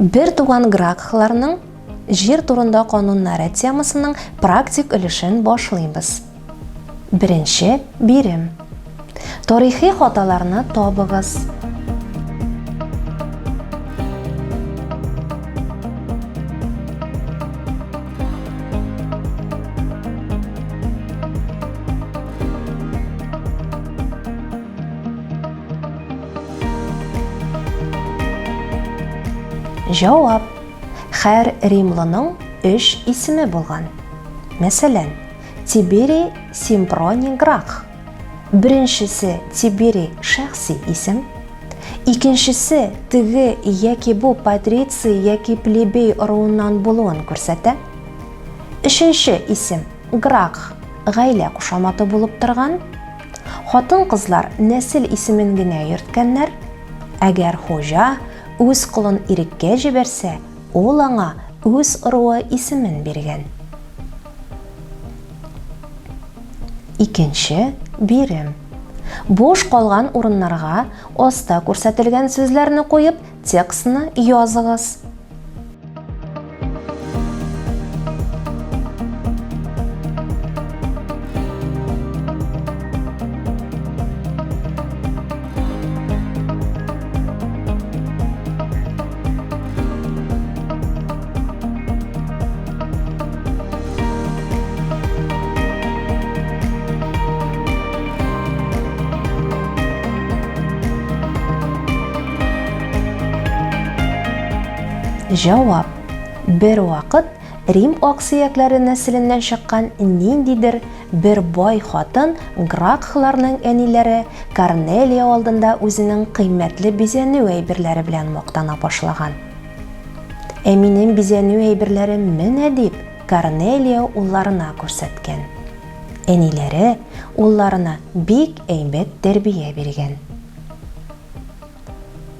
Бертуган Гракхларның Җир турында кануннары темасының практик өлешен башлыйбыз. Беренче бирем. Тарихи хаталарны табыгыз. Җавап. Һәр римлының өч исеме булган. Мәсәлән, Тиберий Симпроний Гракх. Беренчесе Тиберий шәхси исем, икенчесе теге яки бу патриций яки плебей ыруыннан булуын күрсәтә. Өченче исем Гракх гаилә кушаматы булып торган. Хатын-кызлар нәсел исемен генә йөрткәннәр. Әгәр хуҗа үз колын иреккә җибәрсә, ул аңа үз ыруы исемен биргән. Икенче бирем. Буш калган урыннарга аста күрсәтелгән сүзләрне куеп, текстны языгыз. Җавап. Бервакыт Рим аксөякләре нәселеннән чыккан ниндидер бер бай хатын Гракхларның әниләре Корнелия алдында үзенең кыйммәтле бизәнү әйберләре белән мактана башлаган. Ә минем бизәнү әйберләрем менә дип, Корнелия улларына күрсәткән. Әниләре улларына бик әйбәт тәрбия биргән.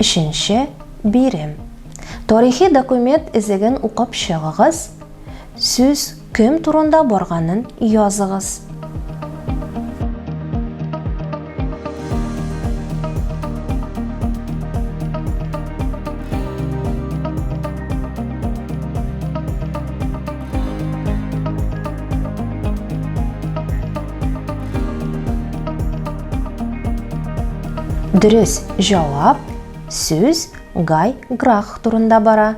Өченче бирем. Тарихи документ эзеген укып чыгыгыз, сүз кем турында барганын языгыз. Дөрес җавап сүз Гай Грах турында бара.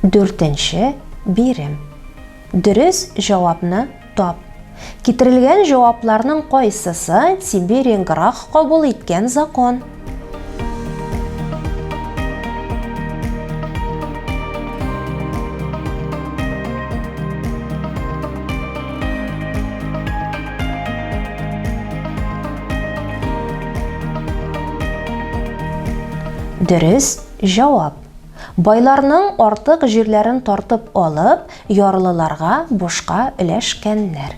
Дүртенче бирем. Дөрес җавапны тап. Китерелгән җавапларның кайсысы Тиберий Грах кабул иткән закон? Дөрес җавап. Байларның артык җирләрен тартып алып, ярлыларга бушка өләшкәннәр.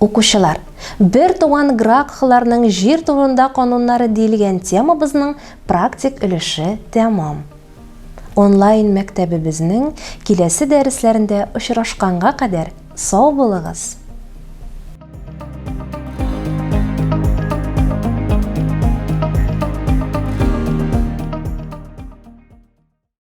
Укучылар, бер туган Гракхларның җир турында кануннары диелгән темабызның практик өлеше тәмам. Онлайн мәктәбебезнең киләсе дәресләрендә очрашканга кадәр сау булыгыз!